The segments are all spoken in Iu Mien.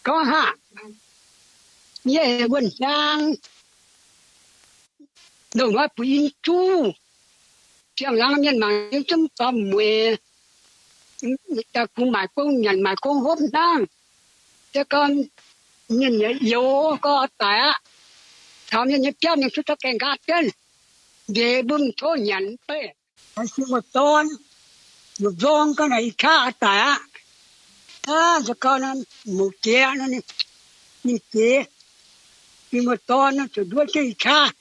gorngv haac, yie heuc wuonh hnyangx, ndongc hnoi buix in juv, ziangh laangz mienh mangc yie zungv dorh mueiz, daaih kungx maaic gong nyanc maaic gong hopv hnangv. Se gorngv mienh nyei youz gorngv oix daic aqv, taux mienh nyei biauv mingh cuotv taux gaengh nqaatv jienv, nzeix mbuo mingh tov nyanc beiv. Sing muoz-dorn, muoz-nzorng gorngv naaic ih qaqv oix daic aqv. Aav, se gorngv muoz jiex nor, ninh jiex, sing muoz-dorn nor ziouc nduov jienv ih qaqv.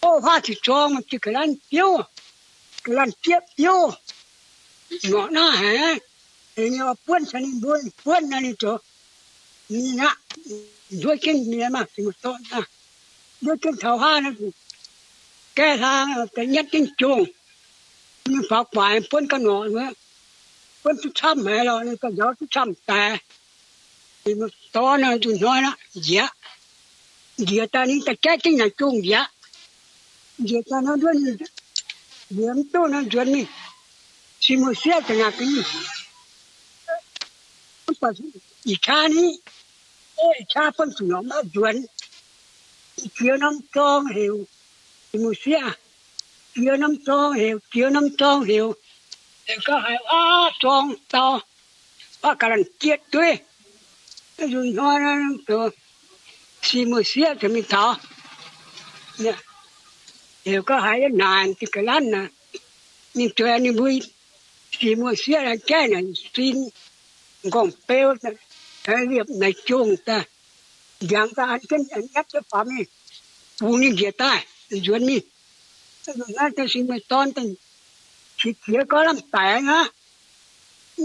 Ov, huaav ziqc zorng, maaih zinh ga'lanv biouv, ga'lanv jieqv biouv, ngorc naaiv haic. Ninh oix buonv caux ninh mbuo, buonv nor ninh ziouc, ninh aqv, nduov jienv mienh maah, sing muoz-dorn aqv, nduov jienv taux huaav nor, gaeqv hlang daaih nyatv jienv jongh, ninh faaux guaax buonv ga'norqc wuov, buonv duqv camv haic lorqc, ninh ga'njaaux duqv camv daic. Sing muoz-dorn nor, nzunh hnoi aqv, njiec, njiec daaih ninh daaih gaeqv jienv nyanc jongh njiec, njiec daaih nor nduov ninh njiec mv duqv nor nzuonx mingh. Sing muoz-sieqv ziouc naaic gaax ninh, mv baac ih qaqv ni, ov, ih qaqv buonv zuqc norm maiv nzuonx. Jiex norm zorng heuc, sing muoz-sieqv, jiex norm zorng heuc, jiex norm zorng heuc, heuc gauh haiz huaav zorng dau, huaav ga'lanv jieqv dueiv. Nzunh hnoi, sing muoz-sieqv ziouc mingh taux, heuc gauh haiz yiem naaic zinh ga'lanv naaic, ninh zueiz ninh mbuo sing muoz-sieqv gaeqv naaic sin, m'nqorngv-beu, liepc naaic jongh daaih, ndiangx daaih an jienv, an nyatv jienv faaux mingh, bungx ninh njiec daaih nzuonx mingh. Naaiv deix sing muoz-dorn daaih qiex jiez gorngv lamh daic aqv.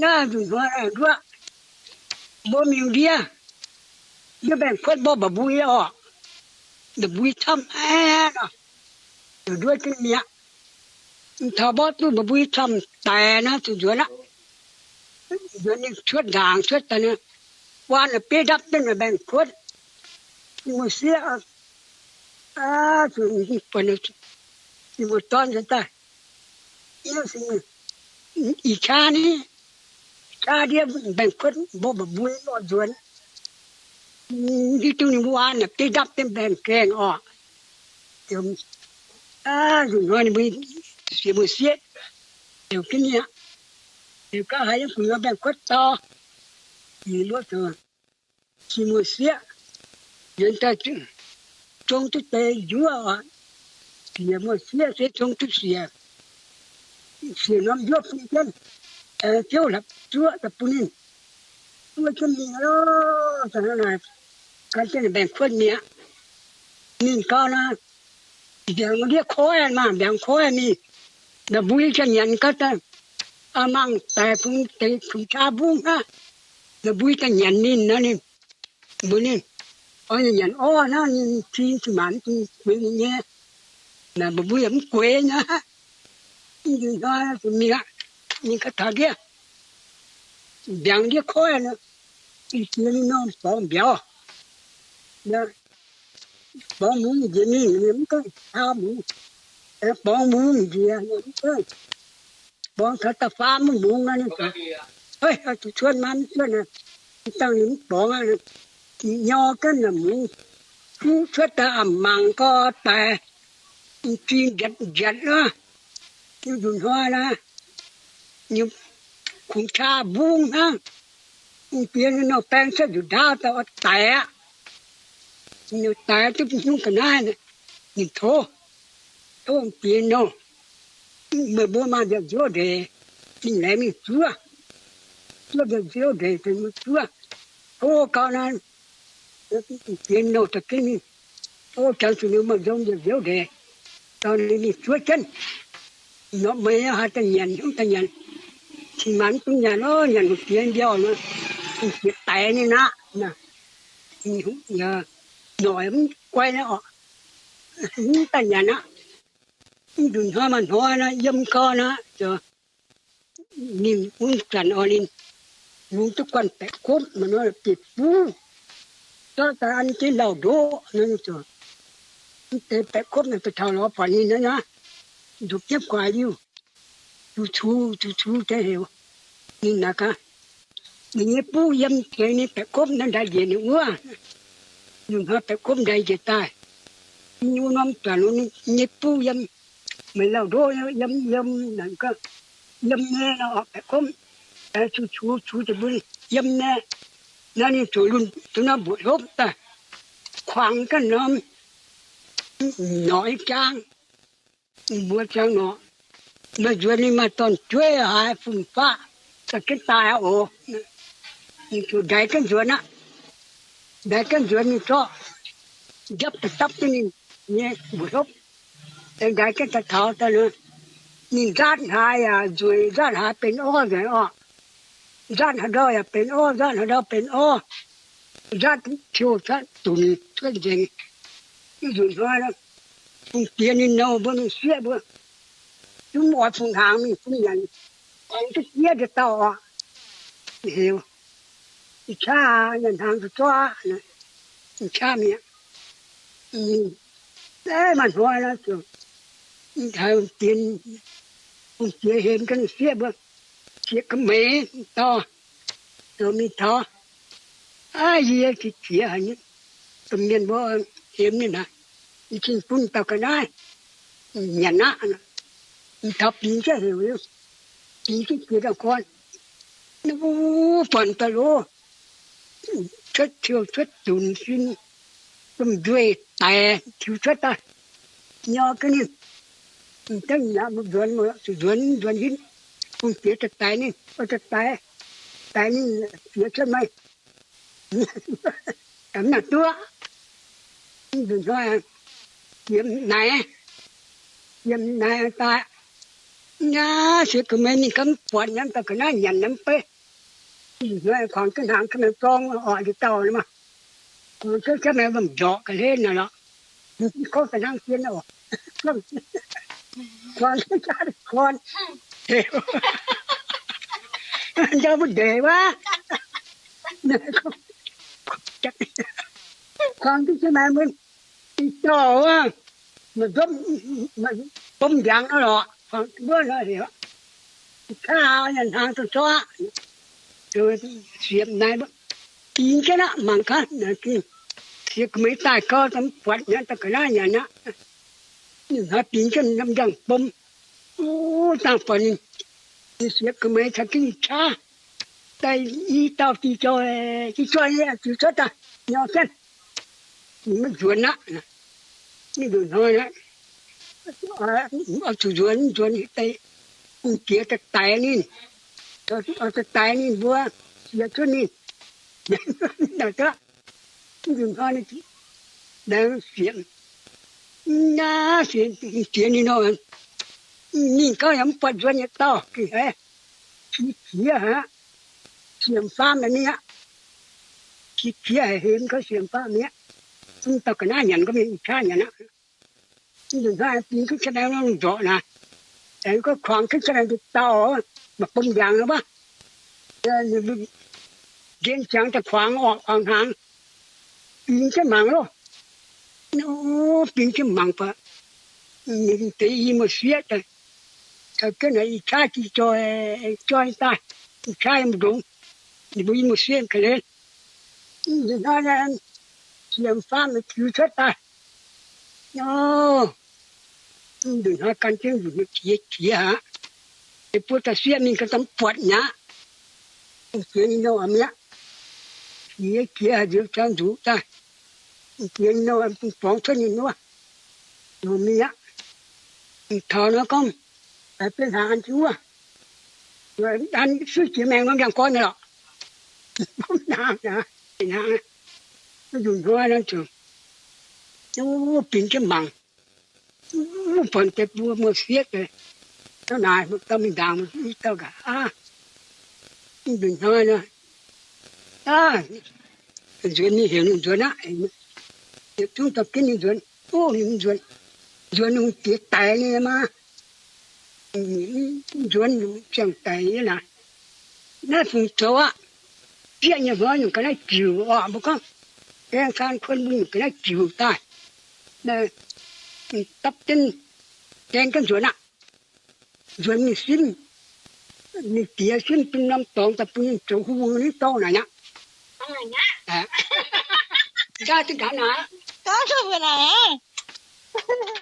Naaiv nzunc hnoi nduov, mbuo mingh ndiev, ndiev mbaengx-kuotv mborqv mba'mbui orqc, mba'mbui camv aqv nor, nduov jienv mi'aqv. Taux mborqv duqv mba'mbui camv daic nor, zuqc nzuonx aqv. Nzuonx ninh cuotv ndaangc cuotv daaih, waan la'bieiv ndapv jienv mbaengx-kuotv, muoz-sieqv, zuqc buatc, muoz-dorn nzuonx daaih, ih qaqv ni, qaqv ndiev mbaengx-kuotv mborqv mba'mbui orqc nzuonx. Hiuv duqv ninh mbuo waan la'bieiv ndapv jienv mbaengx-gaengh orqc. Nzunc hnoi ninh mbuo sieqv muoz-sieqv heuc jienv mi'aqv. Heuc gauh haiz yiem gu'nyuoz mbaengx-kuotv dau, ninh mbuo sieqv muoz-sieqv nzuonx daaih zong duqv deix njuov orqc. Sieqv muoz-sieqv se zong duqv siec, siec norm njuov bun jienv, aengx ziouv la'zuoqv daaih bun ninh. Zuov jienv mingh loh, gan jienv mbaengx-kuotv mi'aqv. Ninh gau naaic, mbiaangx ndiev koiv maah, mbiaangx koiv mingh, mba'mbui ganh nyanc gau daaih. Mangc daic kungx deix kungx qaqv mbungv hnangv, mba'mbui ganh nyanc ninh nor, ninh mbuox ninh, oix nyanc orv hnangv, ninh cing cin-maanc mv dungx kuinx ninh nyei. Naaic mba'mbui yaac mv gueix nor. Mv nzunc hnoi zuqc mingh aqv. Mingh gau taux ndiev, mbiaangx ndiev koiv nor, jiex ninh norm borngz mbiauz, borngz mungz njiec mingh, ninh mv gaengh taa mungz. Aengx borngz mungz njiec, ninh mv gaengh, borngz taux da'faam mv mungz nor, ninh zuqc, oi, zuqc cuotv maa mv cuotv, dangh ninh mv borngz aqv. Nyor jienv naaic mungz, juv cuotv daaih a'mangc gau daic, m'zing njiatc njiatc loh. Mv nzunc hnoi naaic, kungx qaqv mbungv hnangv. Mv bieqc ninh nor baeng cuotv nzuqc ndaauv daaih oix daic aqv. Ninh daic duqv hnyungv ga'naaiv, ninh tov, tov mv bieqc nor, meih mbuo maaih nziouv ndeic, ninh laengz mingh zuov, zuov nziouv ndeic daaih mingh zuov. Tov gau naaiv, mv bieqc nor daaih ginv mingh, tov jangx zuqc ninh maaih nzong nziouv ndeic, dorh ninh mingh zuov jienv. Nor meih haaix daaih nyanc, haaix daaih nyanc, cin-maanc mv dungx nyanc, nyanc hungh diex mbiauh nor, hungh diex daix ninh aqv. Noic mv guai orqc, mv daaih nyanc aqv. Mv nzunc hnoi maaih hnoi nor, yiem gau nor, ninh wuov zanc oix ninh lungz duqv guanh baeqc kopv, maaih nor bieqc buv, zorqv daaih an jienv lauh ndoqv nor, ninh ziouc mv deix baeqc kopv naaic daaih taux lorz buatc ninh nor, nduqc jienv guaax liuh, zuqc cux, zuqc cux deix heuc ninh naaic gaax, Ninh nyei buv yiem tengx ninh baeqc gomv naaiv ndaix njiec ninh wuov. Ninh hnoi baeqc gomv ndaix njiec daaih, wuov norm zanc ninh nyei buv yiem, meih lauh ndoqv yiem, yiem naaic gaax, yiem nyei nor, baeqc gomv, cuqv cuqv cuqv deix mbuo yiem nyei. Naaiv ninh zuqc lunh duqv naaiv mbuoqc hlopv daaih, kuangx ganh norm norqc nyei jaang. Mbuo ziangh norqc, meih nzuonx ninh maaih dorn-jueiv haaix fun-faqv, za'gengh daaih oc. Ninh zuqc ndaix jienv nzuonx aqv. Ndaix jienv nzuonx ninh zorqv njapv daaih dapv jienv ninh nyei mbuoqc hlopv, ndaix jienv daaih taux daaih nor, ninh nzaatv haaix yaac nzueic, nzaatv haaix benx orv nzengc orqc. Nzaatv haaix ndau yaac benx orv, nzaatv haaix ndau benx orv. Nzaatv tiuv cuotv dunc cuotv nzengc. Ih nzunc hnoi, bungx diex ninh nouh mbuo mingh sieqv mbuo, zungv oix fungx hnaangx mingh fungx nyanc, kuangx duqv jieqv ndie-dauh oc. Heuc, ih qaqv nyanc hnaangx zuqc zorqv aqv. Ih qaqv mi'aqv. Ih, maaih hnoi nor ziouc, haiz diex, bungx diex hemx ga'naaiv sieqv mbuo, sieqv ga'meix dauh, zoux mingh taux, aav, yie qiex jiez haic nyei, domh mienh mbuo hemx ninh naaic, yie cingx bun dauh ga'naaiv nyanc aqv. Taux bingx jienv heuc, bingx jienv jiex dauh gorn, buonc daaih loz, cuotv tiuv cuotv zunc sin, domh nzueic daic tiux cuotv daaih, nyor jienv ninh, dengv mi'aqv, mbuo nzuonx, zuqc nzuonx, nzuonx hinv, bungx diex daaih daix ninh, daaih daix, daix ninh, siex cuotv meih, gamh naaic duqv, nzunc hnoi, yiem naaic, yiem naaic daaih, naaiv siex ga'meix ninh ganh buatc nyei, dauh ga'naaiv nyanc nyei mv beiv. Nzunc hnoi kuangx jienv hnaangx ga'naaiv zorng oc, ndie-dauh maah, kuangx jienv ga'naaiv lomh nzorqc ga'hlen naaic lorqc. Gorngv da'hnangv jien oc, kuangx jienv jaav gorn, njang mbuo ndeic wuov, kuangx jienv ga'naaiv mbuo, ndie-dauh wuov, maaih nzopv, maaih bom ndiangx nor lorqc, kuangx jienv mbuo nor heuc, kaa nyanc hnaangx dongh zorqv, siepv naaiv mbuo, bingx jienv aqv, mangc gaax, siex ga'meix daaih gau, mv buatc nyei, dauh ga'naaiv nyanc aqv. Ninh hnoi bingx jienv norm ndiangx-bom, wuov dangh buatc ninh, ninh siex ga'meix caux jienv qaqv daaih, i dauh diuh joih, diuh joih nyei ziux cuotv daaih, nyor jienv, ninh maiv nzuonx aqv. Ninh nduqc hnoi aqv, oix zuqc nzuonx, nzuonx deix, bungx diex daaih daix ninh, oix daaih daix ninh mbuo, siex cuotv ninh, naaic gaax, nduqc hnoi ninh laengz siemx, naaiv siemx diex ninh nor, ninh gauh yaac mv buatc nzuonx yietc dauh, gengh haiz qiex jiez aqv, siemx faam naaic mingh aqv. Qiex jiez haic, hemx gauh siemx faam mi'aqv. Zungv dauh ga'naaiv nyanc gauh mingh, ih qaqv nyanc aqv. Nzunc hnoi bingx jienv qaqv naaiv lungh nzorqc naaic, aengx gauh kuangx jienv qaqv naaiv ndie-dauh, maaih bom ndiangx wuov. Nqen ziangx daaih kuangx orqc, kuangx hnaangx, bingx jienv mangc loh. Bingx jienv mangc baac, ninh deix i muoz-sieqv daaih, caux jienv naaic ih qaqv jiex joih, joih daaih, ih qaqv yiem ndongx, ninh mbuo i muoz-sieqv ga'hlen. Nzunc hnoi naaiv, siemx faam tiux cuotv daaih. Nzunc hnoi gan jienv nzunc qiex jiez aqv. Deix buo dauh sieqv mingh ganh mv buatc mi'aqv. Bungx diex ninh nor mi'aqv. Qiex jiez haic, nzioux ziangx nzuqc daaih. Bungx diex ninh nor, bungx borngz cuotv ninh wuov, nor mi'aqv. Taux nor gorngv, daaih benx hnaangx an jienv wuov, an suiv jiex maengx norm ndiangx-gorn nyei lorqc. Hnangv naaiv, nzunc hnoi naaiv ziouc, wuov, bingx jienv mangc, wuov, buatc deix buo muoz-sieqv deix, dauh naaic, dauh mingh ndaangc, i dauh nqa'haav. Nzunc hnoi naaiv, aav, nzuonx ninh heuc ninh nzuonx aqv. Yietc zungv dorh jienv ninh nzuonx, ov, ninh nzuonx, nzuonx ninh diex daic ninh maah. Nzuonx ziangh daic nyei naaic. Naaiv fungc zoux aqv. Bieqv nyei hnoi nyungc ga'naaiv jiuc orqc, mbuo gorngv, gaeng saan kuon mbuo nyungc ga'naaiv jiuc daaih. Dapv jienv gaeng jienv nzuonx aqv. Nzuonx mingh simv, Ninh diex simv bun norm dorngx daaih bun ninh zoux hungh wuic ni dorngx naaic aqv. Nqa'haav zinh ndaangc naaic,